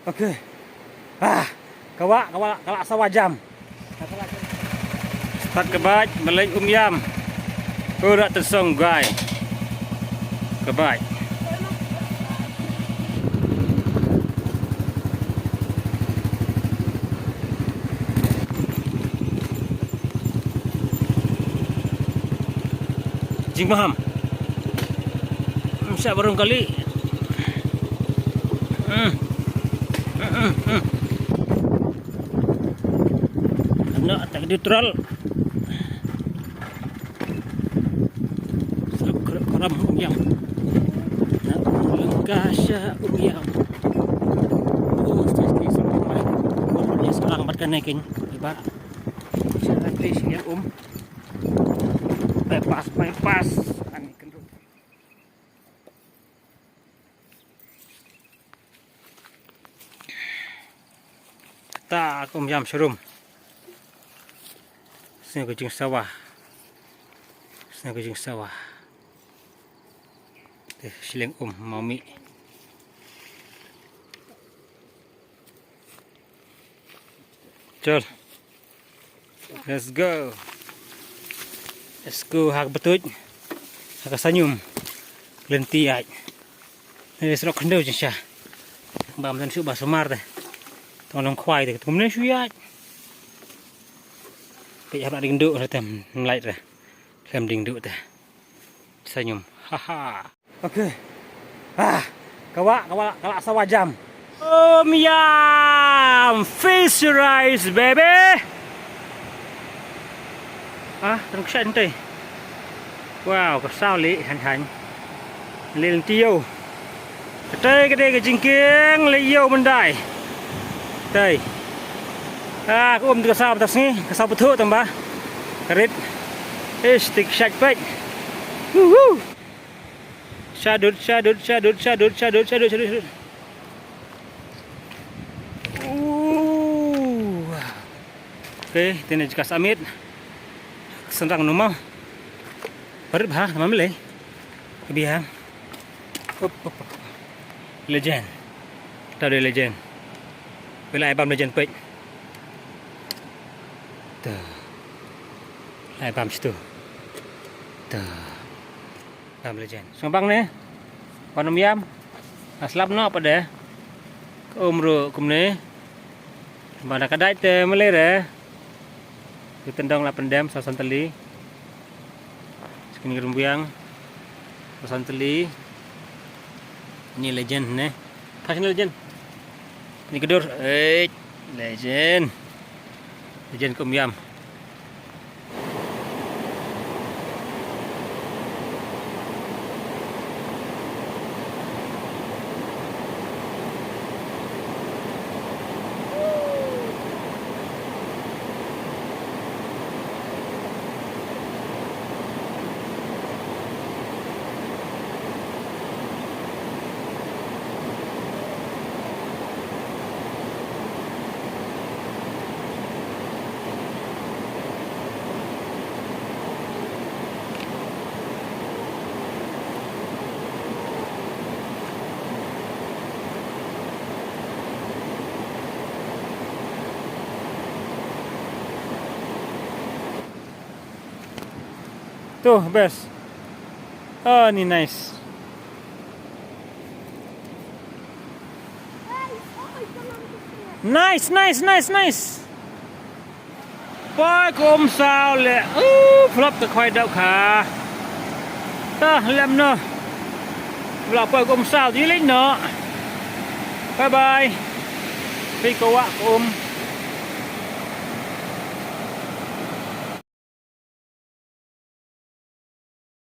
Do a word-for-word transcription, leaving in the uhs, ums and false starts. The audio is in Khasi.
Okay. Ah, ka wah, ka wah, ka lah sawa jam. Start ka bike, balei um ïam. Ura tensong gai. Ka bike. Jingmaham. Sa barung kali. Hmm. Hmm, hmm, hmm. Kena tak di troll. Sa kre-, keram um ïam. Na lengkah sha um ïam. Oh, stage ni seorang lain. Buat dia seorang buat kena kin. Iba. Sa nanti siang um. Bypass, bypass. Ani kendut. Ta kum ïam sharum. Sne ku jing sawa. Sne ku jing sawa. Te shileng um mami. Chol. Let's go. Let's go ha ka batuid. Ha ka sanyum. Lenti ai. Ni surok khyndew jeng sha. Ba mdan shu ba sumar te. Tong nong khwai te. Kum ne shu ai. Pe hap ding du te mlai te. Lem ding du te. Sanyum. Ha ha. Okay. Ah, ka wah, ka wah, ka lah sawa jam. Um ïam, fish rice, baby. Ah, tang kshan te. Wow, ka saw li han han. Lil tiyo. Ka te ka de ka jingkieng li yo mandai. Te. Ah, ka um ka saw ta sngi, ka saw puthu tamba. Ka rit. Ish, tik shak pek. Woo woo. Shadut, shadut, shadut, shadut, shadut, shadut, shadut, shadut. Ooh. Okay, tene jaka samit. Senrang numa. Parit bha, nama mele. Biang. Up, up, up. Legend. Tau de legend. Bila ai bam legend pek. Tuh. Ai bam situ. Tuh. Bam legend. Sngewbang ne. Wan um ïam. Aslap noh pat de. Ka um ruh kumne. Ba da ka dait te mele re. Ki tendong la pyndem sa san tylli. Skin ki rumbiang. Sa san tylli. Ni legend ne. Pas ni legend. Ni kedur. Eh, legend. Legend ka um ïam. Tu best. Ah, ni nice. Nice, nice, nice, nice. Poi kum saw le. Uh, flop te khoi dau kha. Ta lem no. Bla poi kum saw di lin no. Bye bye. Pi ko wa kum.